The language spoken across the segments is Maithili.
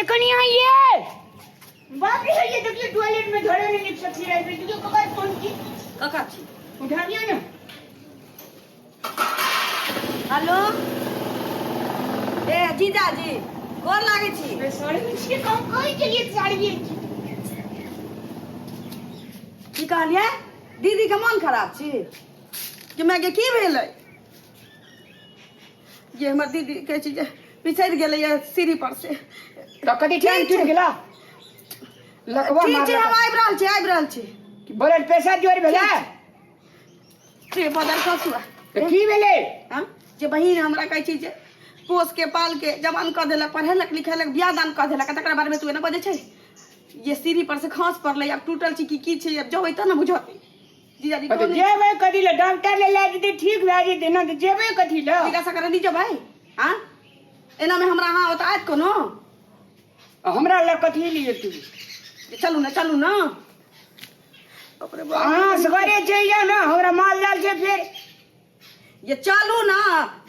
अरे कनिया ये बाप रे, ये देखिए टॉयलेट में धरे नहीं लिख सकती रही बेटी को ककर फोन की। कका छी। उठाबियो ने। हेलो, ए जीजाजी, गोर लागै छी। अरे साड़ी छियै, कम कहै छलियै साड़ी छी। की कहलियै? दीदी के मन खराब छी कि माय के की भेलै? जे हमर दीदी कहै छै जे बिछड़ि गेलैए सीढ़ी पर से। तऽ कथी टाइम टूटि गेला लकवा? ठीक छै, हम मारलक। आबि रहल छी, आबि रहल छी। ब्लड प्रेशर जोर भेलै। से बदल खसुआ। तऽ की भेलै? हाँ? जे बहिन हमरा कहै छै जे पोस के पाल के जवान कऽ देलक, पढ़ेलक लिखेलक, बियाह दान कऽ देलक, तकरा बारेमे तू एना बजै छै? ये सीढ़ी पर से खस पड़लै, आब टूटल छै कि की छै, आब जबै तऽ ने बुझतै जीजाजी। तऽ कोन जेबै कथी लए? डॉक्टर लए लए जेतै, ठीक भए जेतै ने। तऽ जेबै कथी लए? टीका सकर दी जो भाई। हाँ, एनामे हमरा अहाँ ओतऽ आयत कोनो? हमरा लए कथी लिए तू? चलू ने, चलू ने। बाप रे बाप। अहाँ सगरे चलि जाउ ने, हमरा माल जाल छै फेर। ये चलू ना,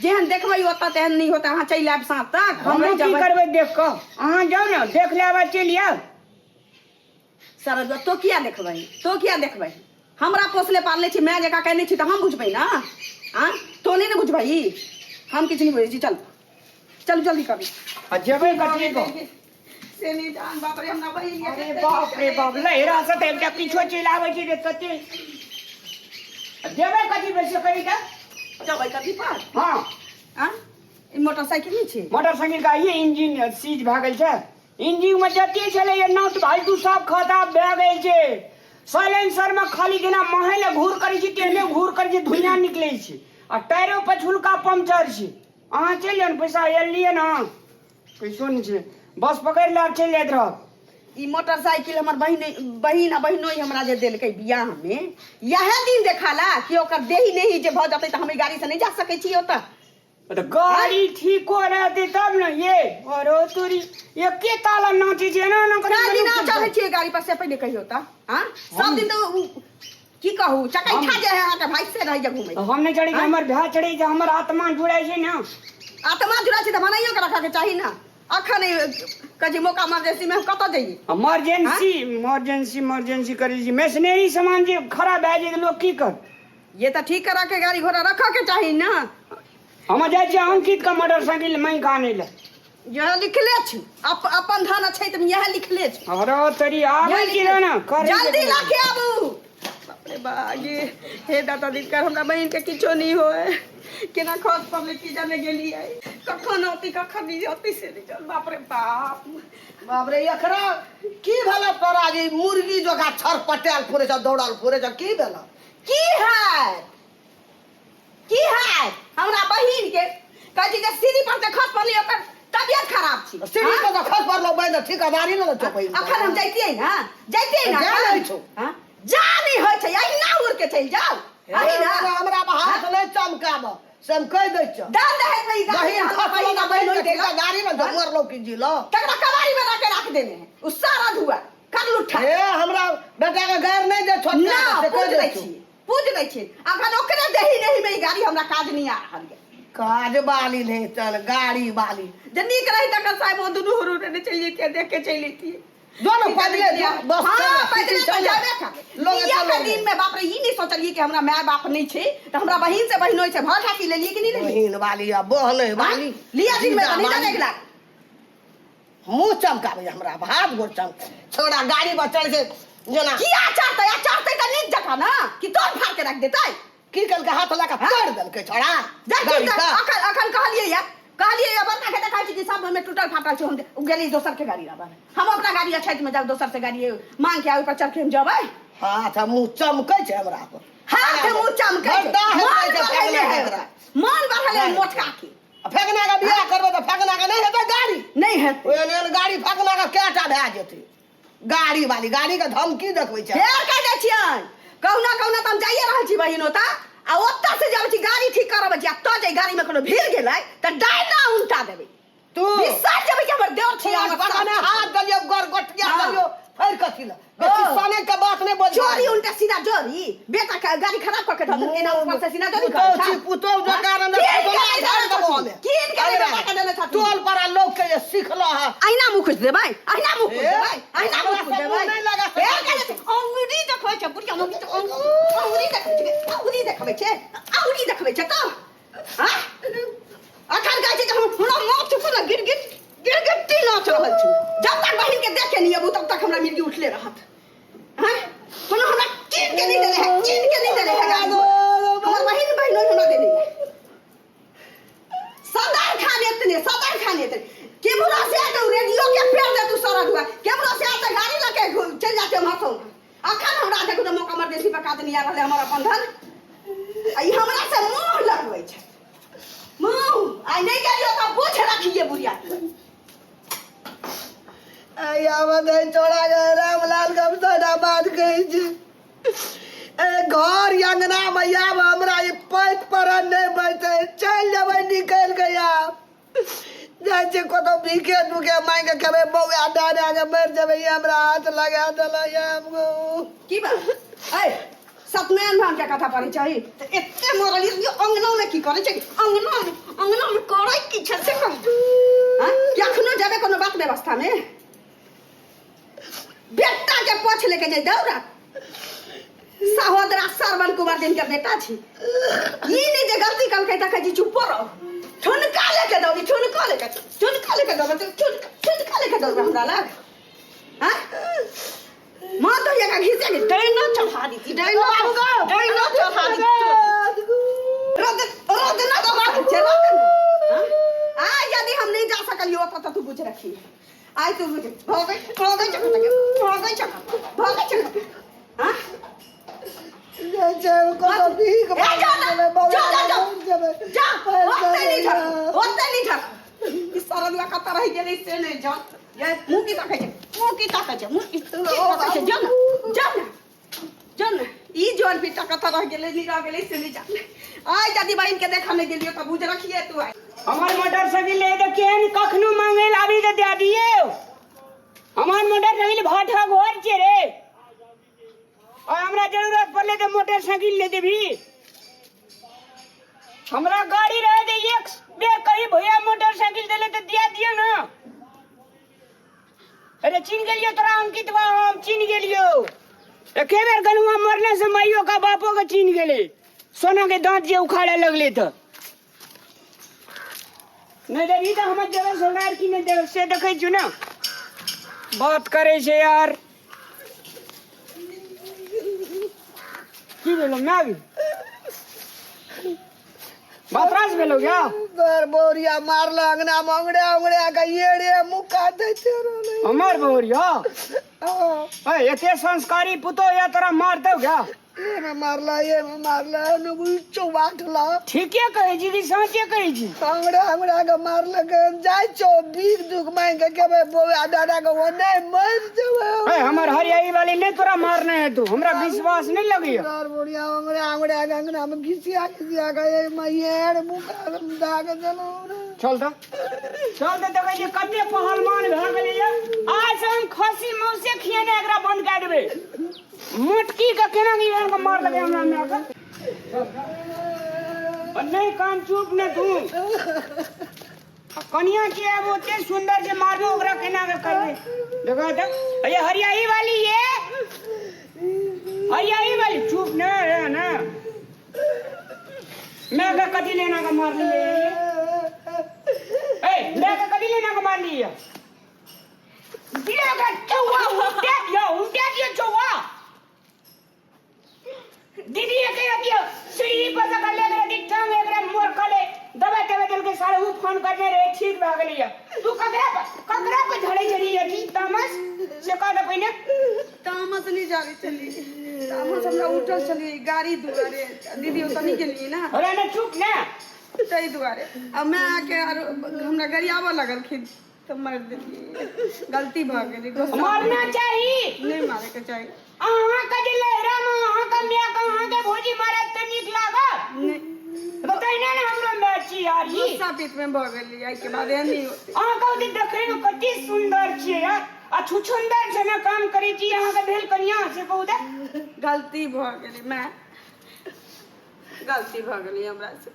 जेहन देखबै ओतऽ तेहन नहि होतै। अहाँ चलि आयब साँझ तक, हम हम नहि की जेबै। करबै देख कऽ? अहाँ जाउ ने, देख लेब आ चलि आयब। सरजुआ, तो किया देखबै? तो किया देखबै? हमरा पोसले पालने छी, माय जकाँ केने छी, तऽ हम बुझबै ना। आँ, तो नहि ने बुझबै? हम किछु नहि बुझै छी। चल चल, जल्दी करू। आ जेबै कथी कऽ? से नहि जान। बाप रे, हमरा बहिन के अरे कते बाप रे बाप, लहरा से तऽ एकटा पीछो चलि आबै छै जे कते। आ जेबै कथी बेसी कही तऽ? जेबै कथी पर? हँ। आँ, ई मोटरसाइकिल नहि छै? मोटरसाइकिल का ये इंजन सीज भए गेल छै। इंजन मे जते छलै ये नट फालतू सब खराब भए गेल छै। साइलेंसर मे खाली जेना महल घूर करै छै तेहने घूर करै छै, धुइयां निकलै छै, आ टायरो पछुलका पंक्चर छै। अहाँ चलि जाउ ने, पैसा एलियै ने, पैसो नहि छै, बस पकड़ि लेब, चलि जाइत रहब। ई मोटरसाइकिल हमर बहिन, बहिन आ बहिनोई हमरा जे देलकै बियाह मे, इएह दिन देखाला कि ओकर देही नहीं जे भऽ जेतै तऽ हम ई गाड़ी से नहि जा सकै छी ओतऽ। तऽ गाड़ी ठीको रहतै तब ने ये। अरे तोरी, एके ताला नाचै छै एना एना कए करी। दिना चढ़ै छियै गाड़ी पर से पहिले कहियौ तऽ। हाँ, सब दिन तऽ की कहू, चकैठा जे है अहाँके भाई से रहै जे घूमै। हम नहि चढ़ै छी, हमर भाय चढ़ै छै। हमर आत्मा जुड़ै छै ने। आत्मा जुड़ा छै तऽ बनाइयो के रखऽ के चाही ने। अखन कहै छै मौका इमरजेंसी में हम कतऽ जइयै? इमरजेंसी इमरजेंसी इमरजेंसी करै छी। मशीनरी सामान जे खराब भए जेतै, लोक की कर? ये तऽ ठीक करा के गाड़ी घोड़ा रखऽ के चाही ने। हम जाइ छियै अंकित के मोटरसाइकिल मांगि कऽ आनै लए। यह लिखले छी, अपन धन छै तऽ इएह लिखले छी। अरे तोरी, आबै छी ने करै जल्दी लऽ के आबू। बाप रे बा, ये हे दादा दिनकर, हमरा बहिन के किछो नहीं होए। केना खस पड़लै की जाने गेलियै, कखन औती कखन नहीं औती से नहीं जान। बाप रे बाप। बाप रे, एकरा की भेल तोरा जे मुर्गी जकाँ छरपटायल फुरै छ, दौड़ल फुरै छ? की भेल? की है, की है? हमरा बहिन के कहै छी जे सीढ़ी पर से खस पड़ली, ओकर तबियत खराब छी। सीढ़ी पर तऽ खस पड़लो बहिन, ठिकादारी ने चौपै। अखन हम जैतियै ने, जैतियै ने। जा नहि छौ। हाँ? जा नहि होइ छै, अहिना उड़ के चलि जाउ अहिना। हमरा हाथ नहि चमकाब, से हम कहि दै छियौ। दान दहेज में ई गाड़ी बहिन हमरा खस बहिन पड़लो आ बहिन बहिन देलक। ठिकादारी ने मरलो की जिलो। तकरा कबाड़ी बना के राख देने है उ सारा धुआ कर लुठा। हे, हमरा बेटा के गैर नहि दे छोटका ना के, से कहि पूज दै दै छियौ। छी, पूज दै छी। अखन ओकरे देही नहीं में ई गाड़ी हमरा काज नहीं आ रहल ये। काज बाली नहीं चल, गाड़ी बाली। जे नीक रही तखन साहेब ओ दुनू हुरू ने चलि जैतियै, देख के चलि जैतियै। जो ने पैदले जो, बस हाँ, चल, पैदले चल। तऽ जाबे करबै। लोग बियाह के चल। दिन में बाप रे, ई नहीं सोचलियै कि हमरा माय बाप नहीं छै तऽ हमरा बहिन से बहिनोई छै। भर ठाकी लेलियै कि नहीं लेलियै? बहिन वाली आ बहन वाली। लिया दिन में तऽ नहीं जीजा जाने वाली। लाग। मुंह चमकाबै हमरा, हाथ गोड़ चमका छोड़ा गाड़ी पर चढ़ के जेना। किया चढ़तै? आ चढ़तै तऽ नीक जकाँ ने कि तोड़ फाड़ के राखि देतै? की केलकै? हाथ लगा के तोड़ देलकै छोड़ा देख गाड़ी देख, के। अखन अखन कहलियै या, कहलियै या बड़का के देखै छी कि सब में टूटल फाटल छै। हम ओ गेली दोसर के गाड़ी लाबऽ, हम अपना गाड़ी अछैत में जाब दोसर से गाड़ी मांग के आ ओहि पर चढ़ के हम जेबै। हाथ आ मुंह चमकै छै हमरा पर। हाथ मुंह चमकै छै। बड्डा मन हेतै छै बढ़ेले फेकना है के एकरा। मन बढ़ेले है मोटका के। आ फेकना के बियाह करबै तऽ फेकना के नहि हेतै गाड़ी? नहि हेतै। ओहन एहन गाड़ी फेकना के कएटा भए जेतै? गाड़ी वाली गाड़ी के धमकी देखबै छै। फेर कहि दै छियनि, कहुना कहुना तऽ हम जाइए रहल छी बहिन ओतऽ, आ ओतऽ से जाबै छी गाड़ी ठीक करबै छी, आ तऽ जे गाड़ी में कोनो भीड़ गेलै तऽ डायना उल्टा देबै। तू बिसरि जेबै कि हमर देवर छै, हमर पकड़ने सास। हाथ देलियौ, गोर गोटिया हाँ। देलियौ, फेर कथी लए? बेसी ओ। सने के बात नहि बोल। चोरी उल्टा सीधा चोरी, बेटा के गाड़ी खराब कऽ के धऽ देलकै ना, ऊपर से सीधा चोरी पुतोहु करै छी, पुतोहु जकाँ रहने, ठीक पुतोहु करै झाड़ि देबो छै। हमे। में। कीन के नहीं बेटा के देने छथिन। टोल पर लोग के जे सिखलो है। अहिना मुँह खुज देबै, अहिना मुँह खुज ए, देबै, अहिना मुँह हमरा खुज से देबै। मुँह नहि लगा ए, सकै। कहै छै, अंगुरी देखबै छै बुढ़िया मम्मी तऽ अंगुरी देखबै छै, अंगुरी देखबै छै, अंगुरी देखबै छै तऽ हाँ? अखन कहै छै जे हम हमरा माथ छू ने गिर गिर गिर गिट्टी नाच रहल छी। जब तक बहिन के देखे नहीं अबू तब तक हमरा मिर्गी उठले रहत। हाँ? कोनो हमरा कीन के नहीं देले है, कीन के नहीं देले है गाड़ी। हमर बहिन बहिन हमरा देने है। सदर खान एतने, सदर खान एतने। केम्हरो से आते रेडियो के पेड़ दे तू सारा दुआ, केम्हरो से आते गाड़ी लके चल जाते हम हसो। अखन हमरा देखू तऽ मौका मरदेसी पका देनी आ रहलै हमर अपन धन। आ ई हमरा से मुँह लगबै छै मुँह। आइ नहि गेलियो तऽ बुझ रखिए बुढ़िया। आबत है छोड़ा के रामलाल के हम सारा बात कहै छी। ए घर अंगना में आब हमरा ई पैत पर नहीं बैठे, चलि जेबै निकलि के आब जाइ छी कतौ भीखे दुखे मांगि के खेबै, बौआ डारा के मरि जेबै, ई हमरा हाथ लगा देलक हमको। की बात ऐ सत्यनारायण भगवान के कथा पढ़ै छै तऽ एते मरल यो अंगना में की करै छै? अंगना में, अंगना में करै की छै से कह। हाँ? कि अखनो जेबै कोनो बात व्यवस्था में बेटा के पोछ लेके जाय दौड़ा। सहोदरा श्रवण कुमार जिनकर बेटा छी, ई नहि जे गलती कलकै तऽ कहै छी चुप रहो, ठुनका लेके दौड़ी, ठुनका लेके, ठुनका लेके दौड़बै, ठुनका, ठुनका लेके दौड़बै हमरा लग। हाँ? माँ तो ये घिसे के डैना चढ़ा दी थी, डैना, डैना चढ़ा दी। रद, रद ना दबा दे, रद ना। हाँ? आ यदि हम नहीं जा सकलियो तो तू बुझ रखी। आइ तू बुझ, भगै, भगै चक, भगै चक, भगै चक। हाँ? जाइ छै कतौ भीख ए, जा ना, मांगि जेबै, जा, जा, जा। मरि जेबै। जा, ओते नहीं ठक, ओते नहीं ठक। ई सरदुआ कतऽ रहि गेलै से नहि जान। ये मुँह की ताकै छै, मुँह की ताकै छै, मुँह की ताकै छै, जा ना, जा ना, जा ना। ई जन पीटा कतऽ रहि गेलै, नहि रहि गेलै से नहि जान। आइ यदि बहिन के देखऽ नहि गेलियो तऽ बुझ रखिए तू आइ। हमर मोटरसाइकिल ले तऽ केहन कखनो मांगे ला आबी तऽ दए दियौ। हमर मोटरसाइकिल भाठा घर छै रे, और हमरा जरूरत पड़ले तऽ मोटरसाइकिल ले देबी। हमरा गाड़ी रहे दे, एक बेर कही भैया मोटरसाइकिल देले तऽ दिया दियो ना। अरे चिन्ह गेलियो तोरा अंकित बा, हम चिन्ह गेलियो। एके बेर गनुआ मरने से माइयो का बापो के चिन्ह गेले, सोना के दांत जे उखाड़े लगले। तऽ नहीं देबी तऽ हमर देबै सोनार की नहीं देबै से देखै छियौ ने। बात करै छै यार। की भेलो माय? बातरास भेलो क्या? तोहर बोरिया मारल अंगना में अंगड़े अंगड़े के ये रे मुक्का दैते रहलै। हमर बोरिया? हाँ। ए, एते संस्कारी पुतो या तोरा मारतौ क्या? ये में मारला, ये में मारला, नुगु चौबाटला। ठीके कहै छी कि साँचे कहै छी? अंगड़े अंगड़े के मारलक। हम जाइ छौ भीख दुख मांगि के खेबै, बौआ दादा के ओने मरि जेबै। ए, हमर हरियाई वाली नहीं तोरा मारने है तू, हमरा विश्वास नहीं लगैया। तोहर बोरिया अंगड़े अंगड़े के अंगना में घिसिया घिसिया के ये में ये रे मुक्का दाग देलौ रे। चल तऽ, चल तऽ, देखै छी कते पहलवान भए गेलैया। आइ से हम खस्सी मौसे खिएने एकरा बंद कए देबै। मोटकी के केना की के मार लगे हमरा माय के। आ नहीं कान चुप ने तू। आ कनिया के आब ओते सुंदर जे मारबो ओकरा केना के करबे। देखा तऽ, अरे हरियाई वाली ये, हरियाई वाली चुप ने रे ना। मैं के कथी लेना के मार लिए? ए, मैं के कथी लेना के मार लिए? दिया चौवा उठा दिया, उठा दिया चौवा। दीदी एक दिया सीढ़ी पर से ले एकरा टांग एकरा मोर कले दबा दबा दिल के सारे उ फोन करने रहे, ठीक भए गेलिया। तू ककरा पर, ककरा पर झड़ै छली अथी तामस से कह दे पहिने। तामस नहीं जावे चली, तामस हमरा उठल चली गाड़ी दुआरे। दीदी ओतऽ नहीं गेलियै ना। अरे ना चुप ना। ताहि दुआरे आ मैं आके आरो हमरा गरियाबऽ लगलखिन तऽ मारि देलियै, गलती भऽ गेलै। गुस्सा मारना चाही। नहीं मारे के चाही। अहाँ के जे लहरा में अहाँ के माय के अहाँ के भौजी मारत तऽ नीक लागत? नहीं। तहिना ने हमरो माय छी यार। ई गुस्सा पीत में भऽ गेलियै, एहिके बाद एहन नहीं होतै। अहाँ के ओते देखै में कते सुंदर छियै यार, आ छुछुंदर जेना काम करै छी। अहाँ के भेल कनिया से कहू तऽ? गलती भऽ गेलै माय, गलती भऽ गेलै हमरा से।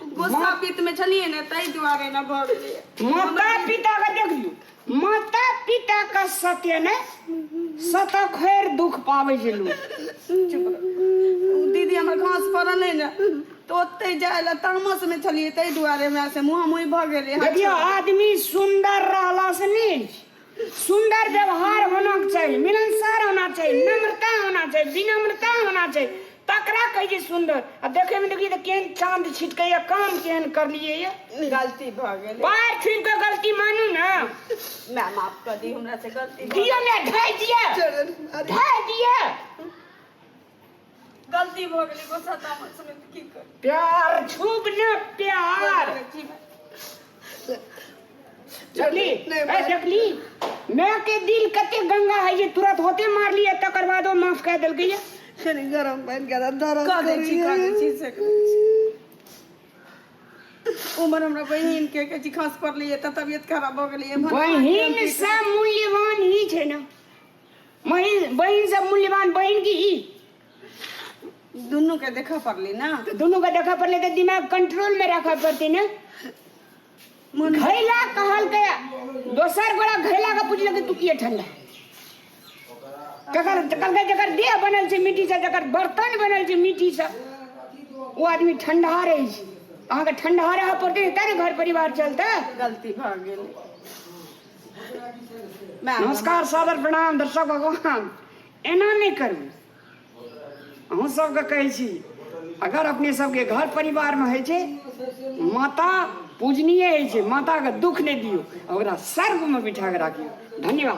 गुस्सा पित्त में छलियै ने ताहि दुआरे ने भऽ गेलै। माता पिता के देख लियौ, माता पिता के सत्य ने सत खैर दुख पाबै छै लोक। चुप रह। ओ दीदी हमर घास पड़ल नहि ने तऽ ओतहि जाय लए तामस मे छलियै, ताहि दुआरे हमरा से मुँह मुँह भऽ गेलै। देखियौ, आदमी सुन्दर रहला से नहि, सुन्दर व्यवहार होना चाही, मिलनसार होना चाही, नम्रता होना चाही, विनम्रता होना चाही, तकरा कहै छै सुन्दर। आ देखै मे देखियै तऽ केहन चाँद छिटकैया, काम केहन करलियै ये। गलती भऽ गेलै। पार छुबि कऽ गलती मानू ने। माय, माफ कऽ दी, हमरा से गलती भऽ दियौ ने, ढाइ दिअ, ढाइ दिअ। गलती भऽ गेलै गुस्सा तामस मे, की करी? प्यार छूब ने प्यार। देखली? नहि, ए, देखली माय के दिल कते गंगा है जे तुरंत होते मारलिए, तकर बाद ओ माफ कह देलकै ये। कनि गरम पानि के दर्द कऽ दै छी, कऽ दै छी से कऽ दै छी। उमर हमरा बहिन के कहै छी खस पड़लियै तऽ तबियत खराब भऽ गेलै। बहिन से मूल्यवान ही छै ने, बहिन, बहिन से मूल्यवान बहिन की ई? दुनू के देखऽ पड़लै ने। तऽ दुनू के देखऽ पड़लै तऽ दिमाग कंट्रोल में राखऽ पड़तै ने। मन घैला कहलकै, दोसर गोरा घैला के पुछलकै, तू किए ठंडा? ककर कहलकै, जकर देह बनल छै मिट्टी से, जकर बर्तन बनल छै मिट्टी से, ओ आदमी ठंडा रहै छै। अहाँके ठंडा रहऽ पड़तै तब ने घर परिवार चलतै। गलती भऽ गेलै माय। नमस्कार, सादर प्रणाम दर्शक भगवान। एना नहि करू। अहूँ सबके कहै छी, अगर अपने सबके घर परिवारमे होइ छै, माता पूजनीय होइ छै, माताके दुख नहि दियौ, ओकरा स्वर्गमे बिठा कऽ राखियौ। धन्यवाद।